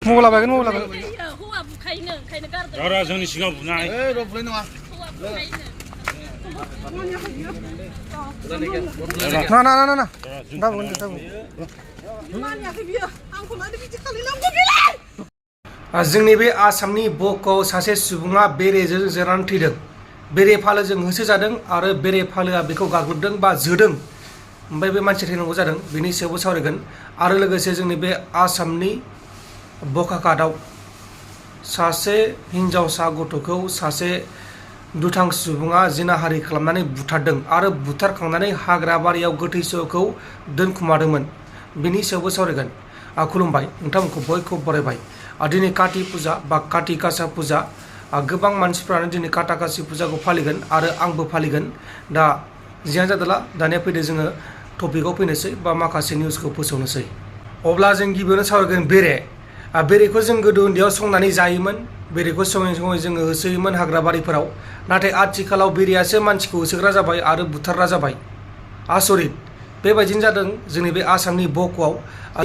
मबाइला बायगोन मबाइला बायगोन होवा बुखायनो खायनो गारदों रा जोंनि सिगाङाव बुनाय र' बुलाय नङा ना दा बुंगोन दा बुं मानियाखै बियो आंखौ मानो बिदि खालामनांगौ बेलाय जोंनि बे आसामनि बक'आव सासे सुबुङा बेरेजों जोनानै थैदों बेरे फालोजों होसोजादों आरो बेरे फालोआ बेखौ गाग्लोबदों बा जोदों ओमफ्राय बे मानसि थैनांगौ जादों बेनि सायावबो सावरायगोन आरो लोगोसे जोंनि बे आसामनि बकाकाटआव सासे हिनजावसा गथ'खौ सासे दुथां सुबुङा जिनाहारि खालामनानै बुथारदों आरो बुथारखांनानै हाग्रा बारियाव गोथै सहखौ दोनखुमादोंमोन बेनि सायावबो सावरायगोन खुलुमबाय नोंथांमोनखौ बयखौबो बरायबाय दिनै काति फुजा बा काति गासा फुजा गोबां मानसिफ्रानो दिनै काटा कासि फुजाखौ फालिगोन आरो आंबो फालिगोन दा जियानो जादोला दानिया फैदो जोङो टपिकआव फैनोसै बा माखासे निउसखौ फोसावनोसै अब्ला जों गिबियावनो सावरायगोन बेरेखौ जों गोदो उन्दैयाव संनानै जायोमोन बेरेखौ सङै सङै जोङो होसोयोमोन हाग्रा बारिफोराव नाथाय आथिखालाव बेरेयासो मानसिखौ होसोग्रा जाबाय आरो बुथारग्रा जाबाय आसरित बेबायदिनो जादों जोंनि बे आसामनि बक'आव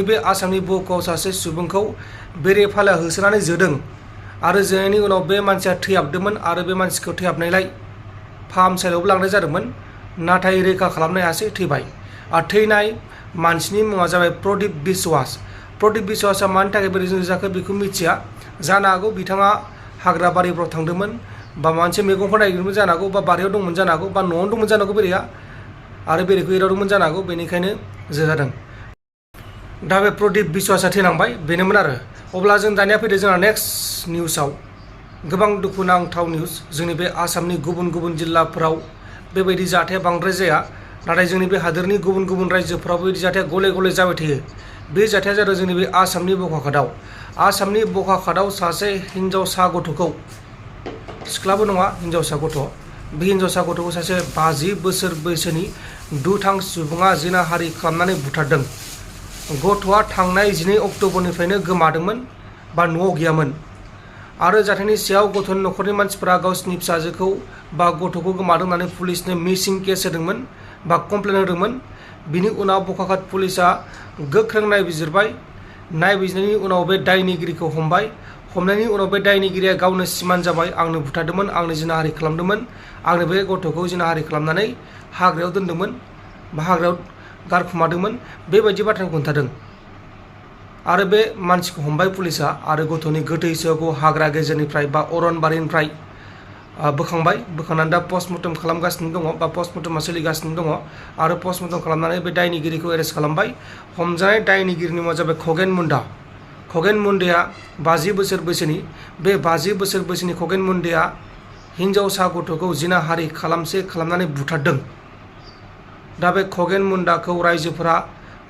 बे आसामनि बक'आव सासे सुबुंखौ बेरे फालोआ होसोनानै जोदों आरो जोनायनि उनाव बे मानसिया थैहाबदोंमोन आरो बे मानसिखौ थैहाबनायलाय फाहामसालियावबो लांनाय जादोंमोन नाथाय रैखा खालामनो हायासै थैबाय थैनाय मानसिनि मुङा जाबाय प्रदीप बिश्वासआ मानि थाखाय बेरेजों जाखो बेखौ मिथिया जानो हागौ बिथाङा हाग्रा बारिफ्राव थांदोंमोन बा मोनसे मैगंफोर नागिरदोंमोन जानो हागौ बा बारियाव दंमोन जानो हागौ बा न'आवनो दंमोन जानो हागौ बेरेया आरो बेरेखौ एदावदोंमोन जानो हागौ बेनिखायनो जोजादों दा बे प्रदीप बिश्वासआ थैलांबाय बेनोमोन आरो अब्ला जों दानिया फैदो जोंहा नेक्स्ट निउसाव गोबां दुखुनांथाव निउस जोंनि बे आसामनि गुबुन गुबुन जिल्लाफोराव बेबायदि जाथाया बांद्राय जाया नाथाय जोंनि बे हादोरनि गुबुन गुबुन रायजोफोराव बेबायदि जाथाया गले गले जाबाय थायो बे जाथाया जादों जोंनि बे आसामनि बकाकाटआव सासे हिनजावसा गथ'खौ सिख्लाबो नङा हिनजावसा गथ' बे हिनजावसा गथ'खौ सासे 50 बोसोर बैसोनि दुथां सुबुङा जिनाहारि खालामनानै बुथारदों गथ'आ थांनाय 12 अक्ट'बरनिफ्रायनो गोमादोंमोन बा न'आव गैयामोन आरो जाथायनि सायाव गथ'नि न'खरनि मानसिफोरा गावसिनि फिसाजोखौ बा गथ'खौ गोमादों होननानै पुलिसनो मिसिं केस होदोंमोन बा कमप्लेन होदोंमोन बिनि उनाव बकाकाट पुलिसा गोख्रों नायबिजिरबाय नायबिजिरनायनि उनाव बे दायनिगिरिखौ हमनायनि उनाव बे दायनिगिरिया गावनो सिमान जाबाय आंनो बुथारदोंमोन आंनो जिनाहारि खालामदोंमोन आंनो बे गथ'खौ जिनाहारि खालामनानै हाग्रायाव दोनदोंमोन बा हाग्रायाव गारखुमादोंमोन बेबायदि बाथ्राखौ खोन्थादों आरो बे मानसिखौ हमबाय पुलिसा आरो गथ'नि गोथै सहखौ हाग्रा गेजेरनिफ्राय बा अरनबारिनिफ्राय बोखांनानै दा पस्टमर्टम खालामगासिनो दङ बा पस्टमर्टमा सोलिगासिनो दङ आरो पस्टमर्टम खालामनानै बे दायनिगिरिखौ एरेस्ट खालामबाय हमजानाय दायनिगिरिनि मुङा जाबाय खगेन मुन्डाया 50 बोसोर बैसोनि बे 50 बोसोर बैसोनि खगेन मुन्डाया हिनजावसा गथ'खौ जिनाहारि खालामनानै बुथारदों दा बे खगेन मुन्डाखौ रायजोफोरा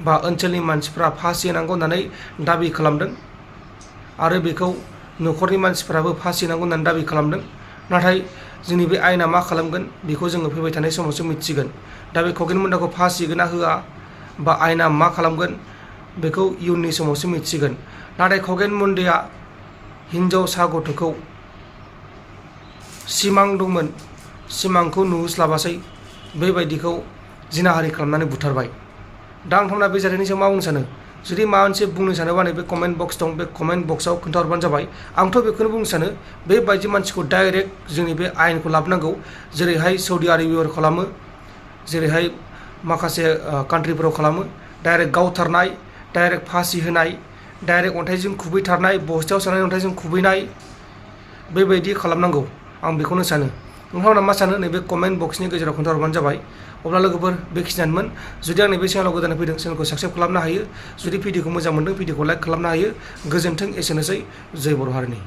बा ओनसोलनि मानसिफ्रा फासि होनांगौ होननानै दाबि खालामदों आरो बेखौ न'खरनि मानसिफोराबो फासि होनांगौ होननानै दाबि खालामदों नाथाय जोंनि बे आयेना मा खालामगोन बेखौ जोङो फैबाय थानाय समावसो मिथिगोन दा बे खगेन मुन्डाखौ फासि होगोन ना होआ बा आयेना मा खालामगोन बेखौ इयुननि समावसो मिथिगोन नाथाय खगेन मुन्डाया हिनजावसा गथ'खौ सिमां दंमोन सिमांखौ नुहोस्लाबासै बेबायदिखौ जिनाहारि खालामनानै बुथारबाय दा नोंथांमोना बे जाथायनि सायाव मा बुंनो सानो जुदि माबा मोनसे बुंनो सानोबा नैबे कमेन्ट बक्स दं बे कमेन्ट बक्सआव खोन्थाहरबानो जाबाय आंथ' बेखौनो बुंनो सानो बेबायदि मानसिखौ डाइरेक्ट जोंनि बे आयेनखौ लाबोनांगौ जेरैहाय सौदि आरबियाव खालामो जेरैहाय माखासे कान्ट्रिफोराव खालामो डाइरेक्ट गावथारनाय डाइरेक्ट फासि होनाय डाइरेक्ट अन्थाइजों खुबैथारनाय बस्थायाव सोनानै अन्थाइजों खुबैनाय बेबायदि खालामनांगौ आं बेखौनो सानो नोंथांमोना मा सानो नैबे कमेन्ट बक्सनि गेजेराव खोन्थाहरबानो जाबाय अब्ला लोगोफोर बेखिनियानोमोन जुदि आंनि बे चेनेलाव गोदानै फैदों चेनेलखौ साबस्क्राइब खालामनो हायो जुदि भिडिअखौ मोजां मोनदों भिडिअखौ लाइक खालामनो हायो गोजोन्थों एसेनोसै जय बर' हारिनि